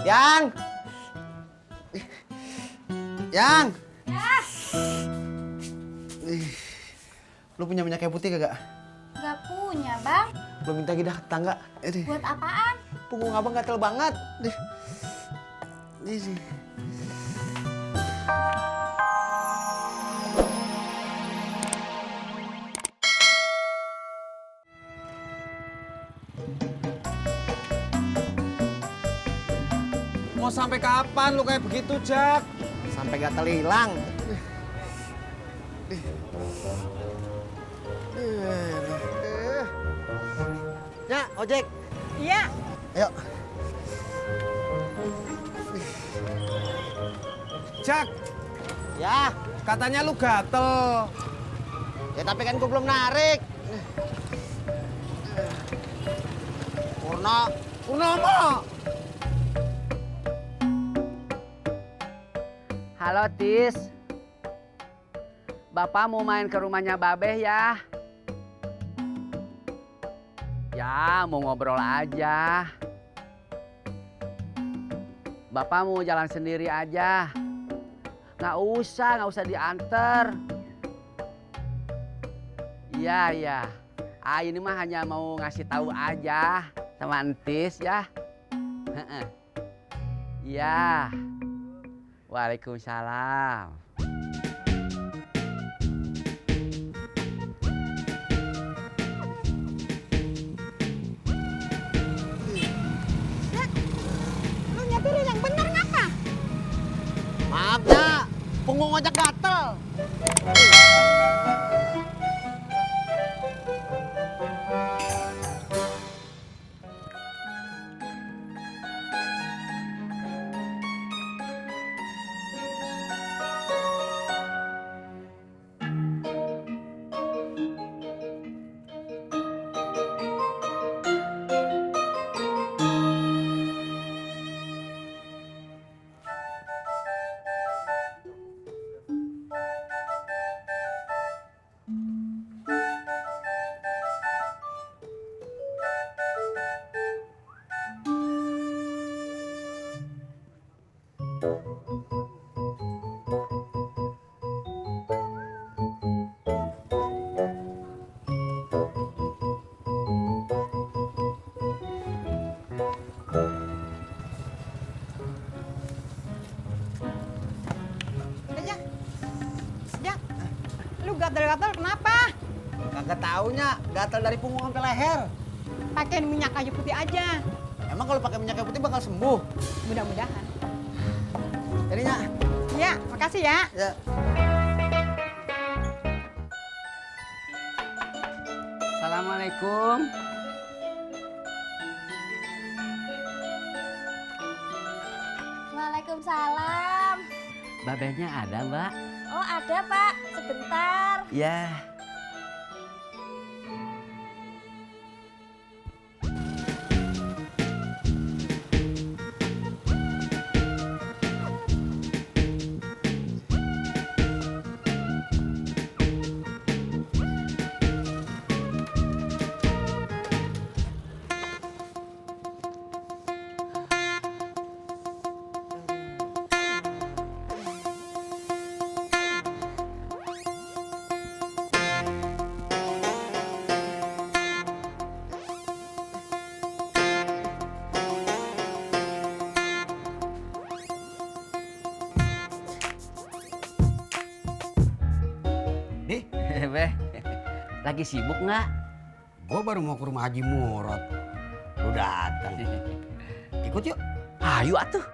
Yang. Yang. Ya. Lu punya minyak kayu putih kagak? Gak punya, Bang. Lu minta gidah ke tangga. Buat apaan? Punggung abang gatel banget. Nih. Mau sampai kapan lu kayak begitu, Jak? Sampai gatel hilang. Ya, ojek. Iya. Ayo. Jak, Ya. katanya lu gatel. Ya tapi kan gua belum narik. Purnomo. Halo Tis, Bapak mau main ke rumahnya Babeh ya? Ya mau ngobrol aja. Bapak mau jalan sendiri aja. Nggak usah diantar. Iya. Ini mah hanya mau ngasih tahu aja sama Entis ya. Iya. Waalaikumsalam. Lu nyetir yang bener ngapa? Maaf ya, punggung ojek gatel. Jak, lu gatel-gatel kenapa? Kagak taunya, gatel dari punggung sampai leher. Pakein minyak kayu putih aja. Emang kalau pakai minyak kayu putih bakal sembuh? Mudah-mudahan. Jadinya. Ya, makasih ya. Ya. Assalamualaikum. Waalaikumsalam. Babehnya ada, Mbak? Oh, ada, Pak. Sebentar. Ya. Beh, lagi sibuk nggak? Gue baru mau ke rumah Haji Murad. Lu datang. Ikut yuk. Ayo atuh.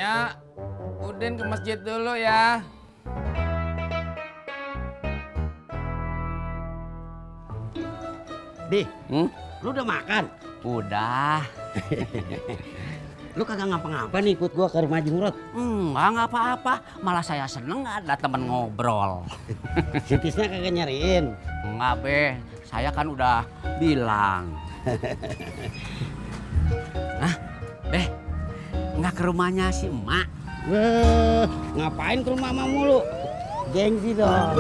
Nya, Udin ke masjid dulu ya. Di, lu udah makan? Udah. Lu kagak ngapa-ngapa nih ikut gua ke rumah Haji Murad? Nggak apa-apa. Malah saya seneng ada temen ngobrol. Si Tisna kagak nyariin. Enggak, Be. Saya kan udah bilang. Hah? Be, nggak ke rumahnya si emak? Weh, ngapain ke rumah emak mulu? Gengsi dong.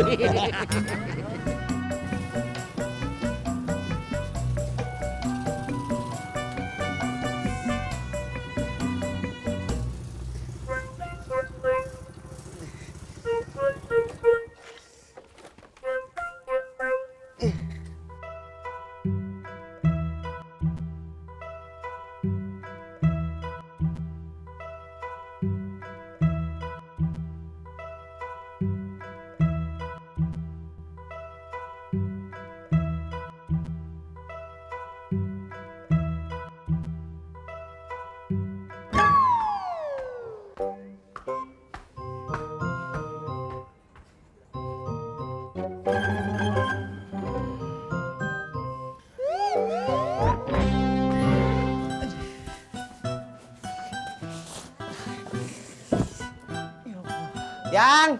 Yang.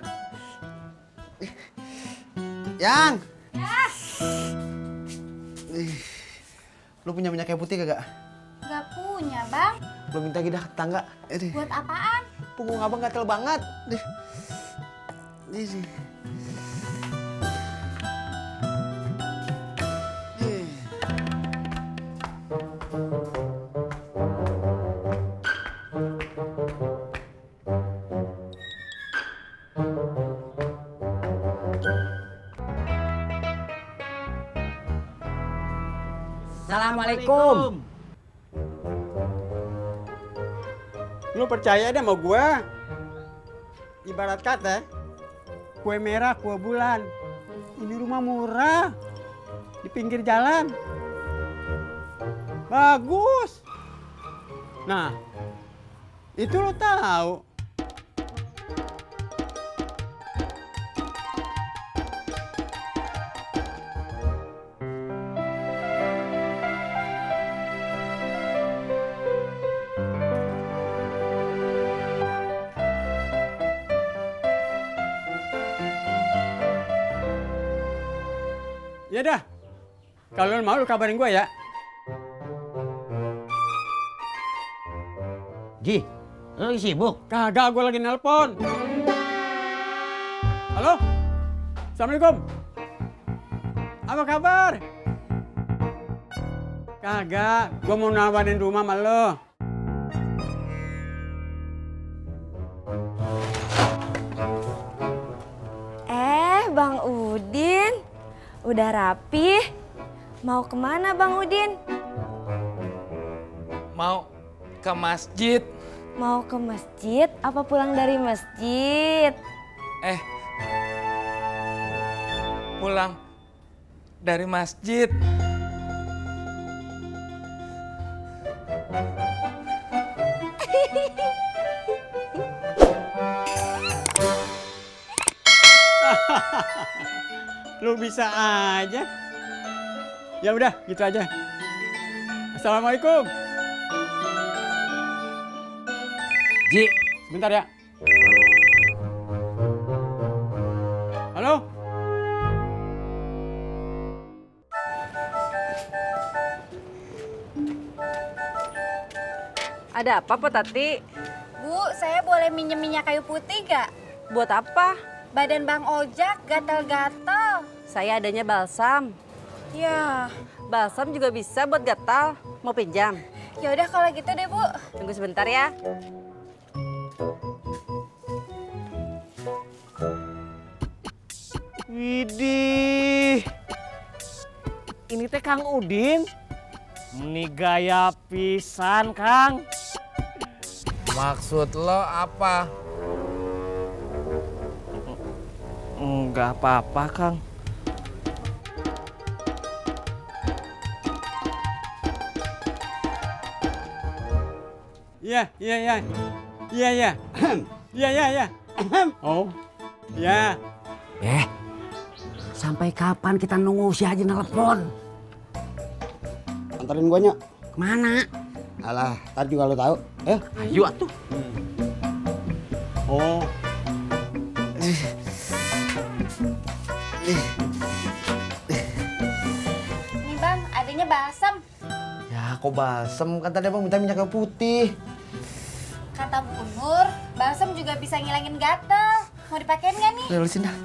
Yang. Lu punya minyak kayu putih kagak? Gak punya, Bang. Lu minta gidah ke tetangga. Buat apaan? Punggung abang gatel banget. Nih. Assalamualaikum. Lu percaya deh sama gua? Ibarat kata, kue merah, kue bulan. Ini rumah murah, di pinggir jalan. Bagus. Nah, itu lo tahu. Ya dah, kalau lo mau lu kabarin gua ya. Ji, lu lagi sibuk? Kagak, gua lagi nelpon. Halo? Assalamualaikum. Apa kabar? Kagak, gua mau nawarin rumah sama lo. Bang Udin. Udah rapi. Mau kemana Bang Udin? Mau ke masjid. Mau ke masjid apa pulang dari masjid? Pulang dari masjid. Lu bisa aja. Ya udah, gitu aja. Assalamualaikum. Ji, Sebentar ya. Halo? Ada apa, Pak Tati? Bu, saya boleh minjem minyak kayu putih gak? Buat apa? Badan Bang Ojak gatal-gatal. Saya adanya balsam. Ya, Balsam juga bisa buat gatal. Mau pinjam? ya udah kalau gitu deh Bu. Tunggu sebentar ya. Widih, ini teh Kang Udin. Ini gaya pisan, Kang. Maksud lo apa? Enggak apa-apa, Kang. Iya, iya, iya. Iya, iya. Iya, iya, iya. Oh, ya. Sampai kapan kita nunggu si Haji nelpon? Antarin gua, Nyak. Kemana? Alah, tadi juga lo tahu. Ayo atuh. Oh. Nih bang, adanya balsam. Ya kok balsem, kan tadi abang minta minyak kayu putih. Kata Bu Nur, balsam juga bisa ngilangin gatel. Mau dipakein nggak nih? Udah lusin dah.